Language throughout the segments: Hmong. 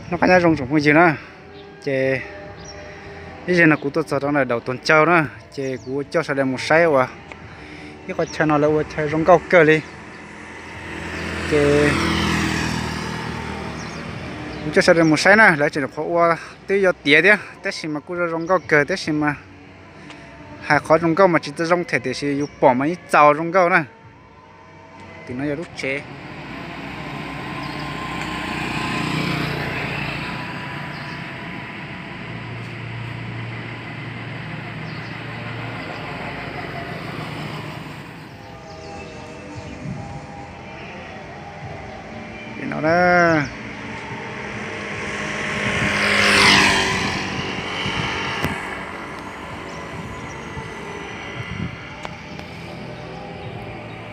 Noj qab nyob zoo tsoom phooj ywg na, ces ib zaug no kuv tuaj txog rau ntawm Daus Tuam Caug na, ces kuv coj sawv daws mus saib uas ib qhov chaw no lawv ua chaw zoo nkauj kawg li. Ces kuv coj sawv daws mus saib na, lawv tseem nyuam qhuav ua twb yuav tiav thiab, tab sis mas kuj zoo zoo nkauj kawg, tab sis mas hais qhov zoo nkauj mas tsis tau zoo thiab, tiam sis yus pom mas yeej txaus zoo nkauj na. Tim no yog lub tsev. Pem no na.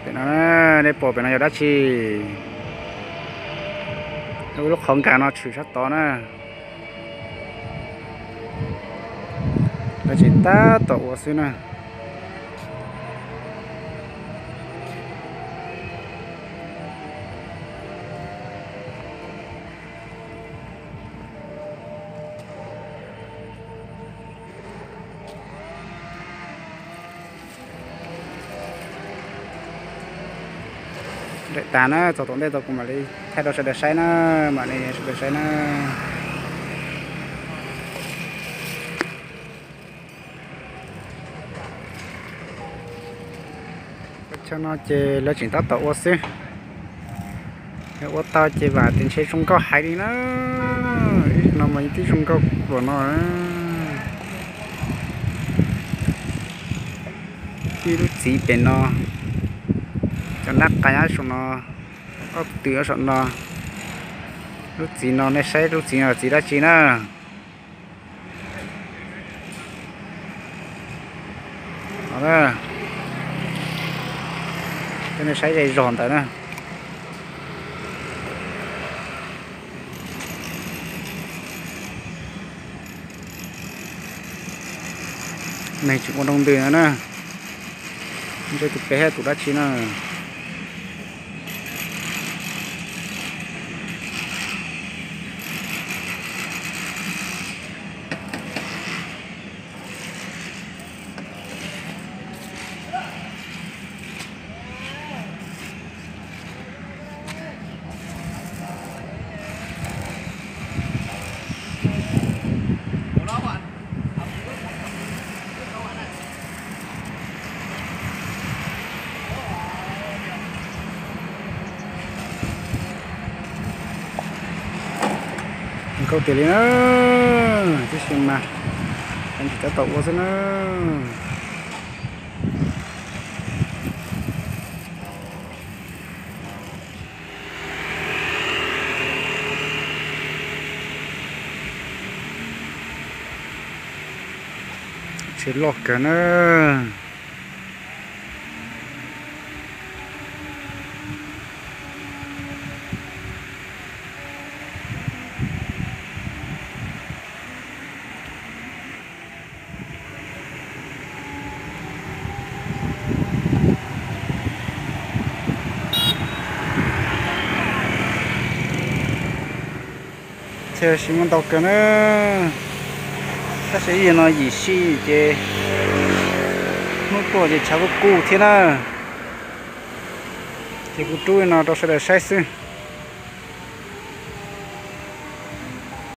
Pem no, nej pom pem no yog dab tsi? Lub qhov nkag no tshwm sab tod na. Lawv tseem tab tom ua xwb na. Daim tas na, txog tom ntej tau kuv mam li thaij rau sawv daws saib na, mam li sawv daws saib na. Chaw no ces lawv tseem tab tom ua xwb. Yog ua tau ces vam tias ntshe zoo nkauj heev li na. Ib no mas yeej tib zoo nkauj luam no. Ib lub txiv pem no, cov nab qa nyob saum no, ob tw nyob saum no. Lub txiv no nej saib lub txiv no txiv dab tsi na. Coj nej saib zej zog ntawd na. Neeg tseem ua nroo ntws no na. Ntshe tus pem thiab tus dab tsi na. Zoo nkauj tiag li na, tab sis mas tseem tab tom ua xwb na. Tsev loj kawg na. Chaw sim muaj ntau kawg na, tab sis ib yam no yim sij ces hnub tuaj ces tshav kuj kub thiab na. Ces kuv rub li no rau sawv daws saib xwb.